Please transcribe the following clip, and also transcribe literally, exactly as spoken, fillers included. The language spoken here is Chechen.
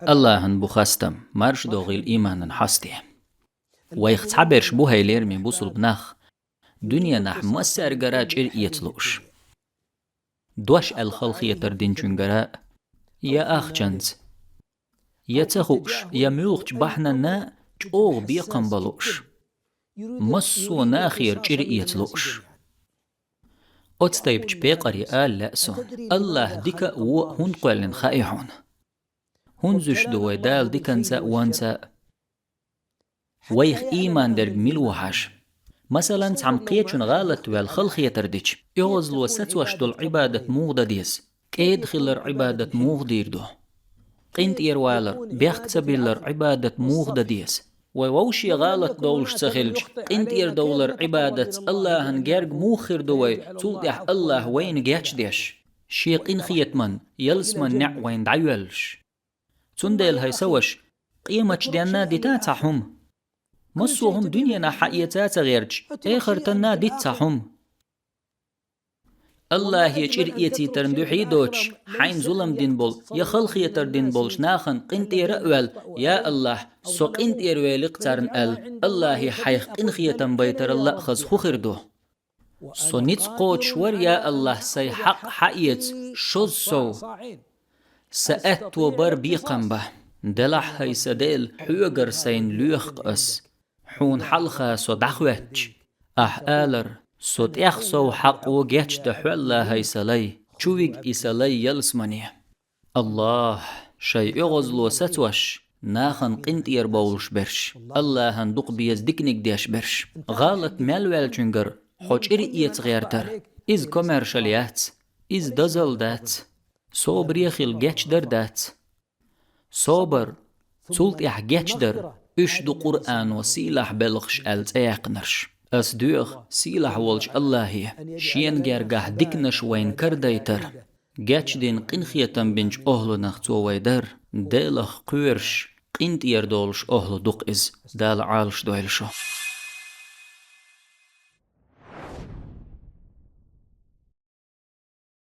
Аллахьан бу хастам, марш догӀийла иманан хьасте. Вайх цхьаберш бу хьайлера ме бусулба нах, дуьненахь массаьргара чӀир эца лууш. Дош аьлла халахетар динчуьнгара, я ахчанца, я ца хууш, я муьлххачу бахьанна чӀогӀа бекхам бан лууш. Массо а нахера чӀир эца лууш. Оцу тайпачу пекъаре ала лаьа суна: Аллахь дика а, вон а хӀунда кхоьллина хаьа хьуна? ХӀунда зуьйш ду вай Дала диканца а, вонца а? Вайх ийман дерг мила ву хьажа? Масалан, цхьамма кхечунна гӀалат ваьлла халахетар дича, оьгӀазло сацош долу Ӏибадат муха дан деза? КӀеда хилар Ӏибадат муха дийр ду? КъинтӀера валар, бехк ца биллар Ӏибадат муха дан деза? Вай вовше гӀалат довлуш ца хилча, къинтӀера довлар Ӏибадатца Аллахьан герга муха хир ду вай, цул тӀаьхьа Аллахь вайна гечдеш, Шен къинхетаман, ялсаман неӀ вайна дӀайоьллуш? Цундела, хӀай сан ваша, къематчу денна дита цхьа хӀума. Массо а хӀума дуьненахь хьаэца а ца гӀерташ, эхартанна дита цхьа хӀума. Аллахье чӀир эцийтарна дуьхьий доцуш, хьайна зулам дина болу я халахетар дина болчу нахана къинтӀера а ваьлла: «Я Аллахь, со къинтӀера велира царна», – аьлла, Аллахье хьайх къинхетам байтаралла а хаза хӀун хир ду? Со ницкъ кхочуш вара, я Аллахь, сайн хьакъ хьаэца шозза сов. Сан аьтто бара бекхам бан. Делахь, хӀай сан Дела, хьоьгара сайна лоьху-кх ас. Хьуна хьалха со дӀахӀоьттича, ахь алара: «Со тӀех сов хьакъо гечдан хьоьлла, хӀай сан лай, чу вига и сан лай ялсамане». Аллахь, шайн оьгӀазло сацош, нахана къинтӀера бовлуш берш, Аллахьан дукха беза диканиг деш берш, гӀалат мел ваьллачуьнгара хьо чӀир эца гӀертар, иза комаьршалла яц, иза дозалла дац, собаре хила гечдар дац. Собар, цул тӀаьхьа гечдар, уьш ду Къуръано сийлахь белхаш аьлла цӀе яьккхинарш. Ас доьху сийлахь волчу Аллахье, Шена гергахь диканаш вайна карадайтар, гечдина къинхетам бинчу охӀлунах Цо вай дар, Делах кхоьруш, къинтӀера долуш охӀла ду-кх иза. Дала Ӏалашдойла шу.